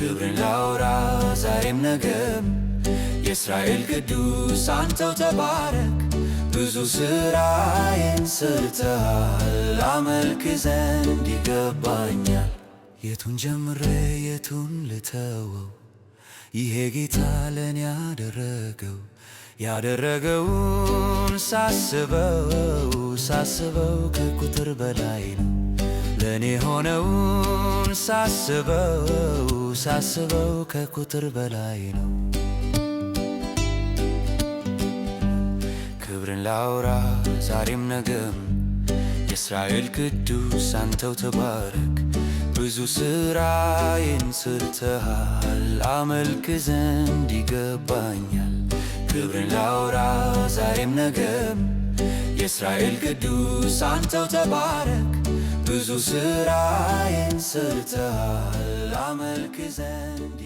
ክብርን ላውራ ዛሬም ነገም፣ የእስራኤል ቅዱስ አንተው ተባረክ። ብዙ ሥራዬን ሰርተሃል፣ አመልክ ዘንድ ይገባኛል። የቱን ጀምሬ የቱን ልተወው? ይሄ ጌታ ለእኔ ያደረገው፣ ያደረገውን ሳስበው፣ ሳስበው ከቁጥር በላይ ነው። ለእኔ ሆነውን ሳስበው፣ ሳስበው ከቁጥር በላይ ነው። ክብርን ላውራ ዛሬም ነገም፣ የእስራኤል ቅዱስ አንተው ተባረክ። ብዙ ሥራዬን ሰርተሃል፣ አመልክ ዘንድ ይገባኛል። ክብርን ላውራ ዛሬም ነገም፣ የእስራኤል ቅዱስ አንተው ተባረክ። ብዙ ሥራዬን ሰርተሃል፣ አመልክ ዘንድ